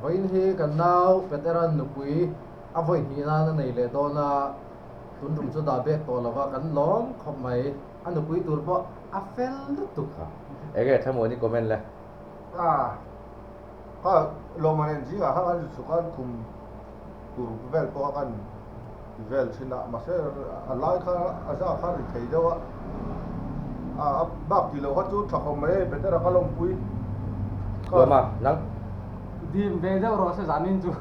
Vawiin hi kan nau Petera nupui a vawi hnih nan a nei leh dawn a, tun tum chu dah bek tawh lova kan lawm khawp mai. A nupui tur pawh a fel lutuk a. Enge thlamuan i comment le? A, kha lawmman en zingah khan kan chhuk a, kum tur vel pawh kha kan ti vel thin a, mahse a lai kha a zah kha a ri thei deuh a, a bak tih loh kha chu tha khawp mai a, better a ka lawmpui. Lawma, nang? Dim ve deuh rawh se zanin chu.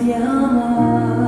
Tiama.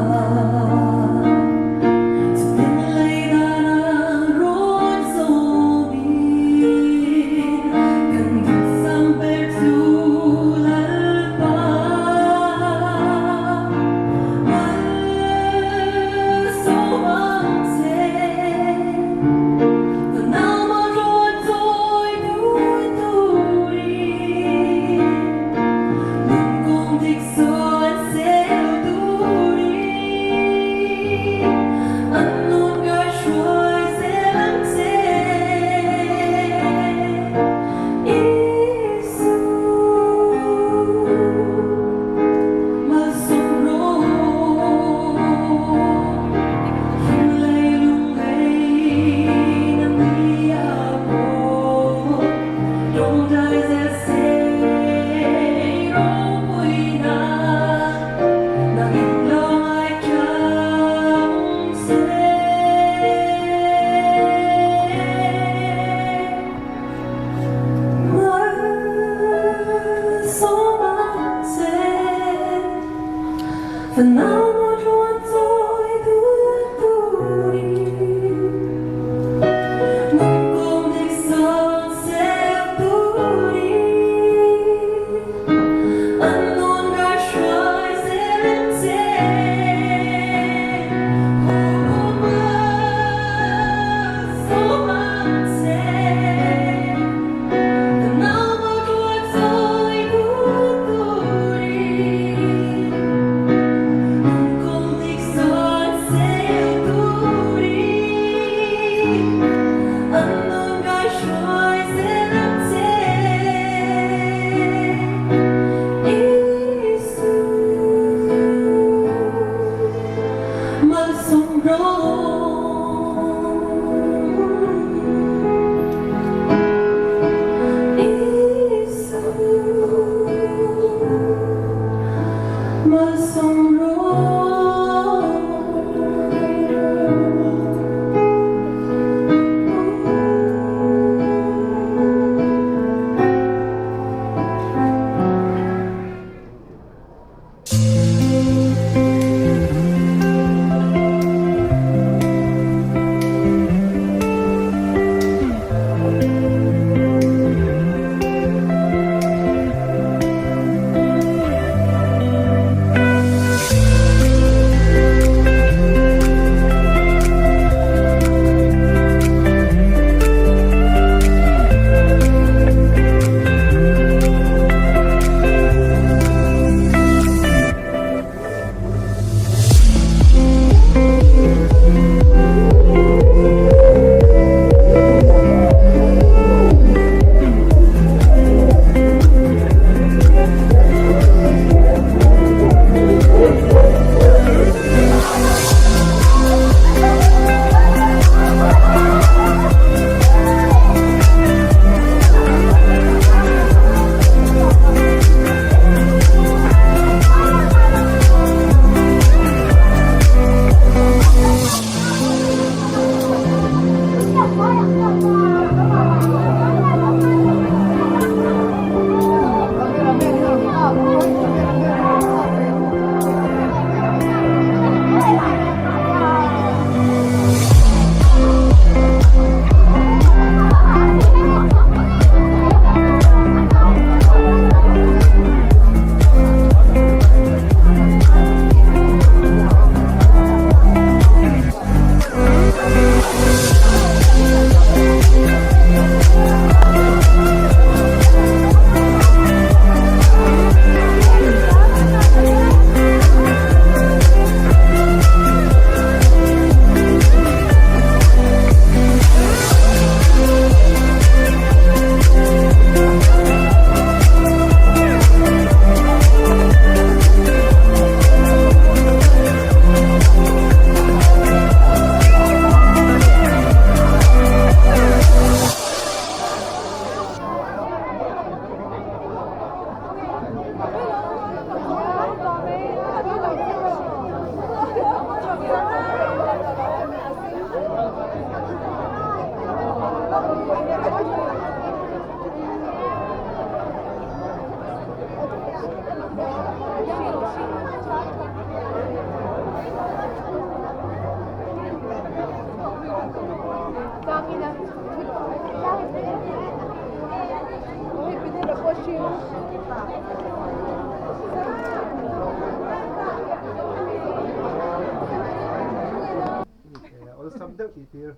Awlsam deuh tih tir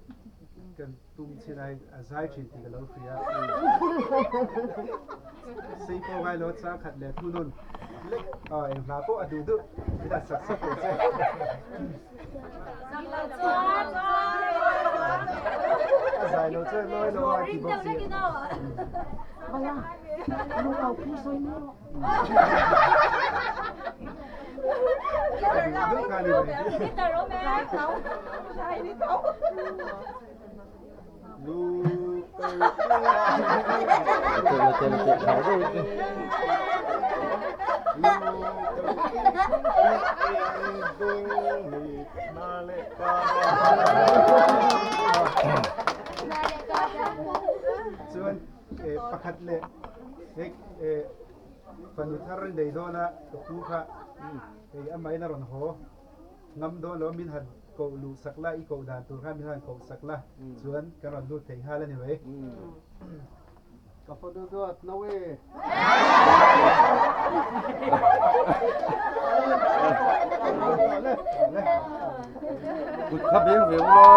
kan tum chin a a zai thin tih ka lo hria. Sei pawh ngai lo chang khat leh thu nun lek eng hla pawh a duh duh min han sak sak tur che. A zai lo chuan lawi lo a ti bawk si. A duh duh kha ni mai. Chuan pakhat leh Fanu thar i nei dawn a, ka pu kha hei amahin a rawn haw ngam dawn lo a, min han koh luh sak la, i koh dan tur kha min han koh sak la, chuan kan rawn lut thei nghal a ni mai. Ka fanu duat no e. Kut kha beng ve u lo.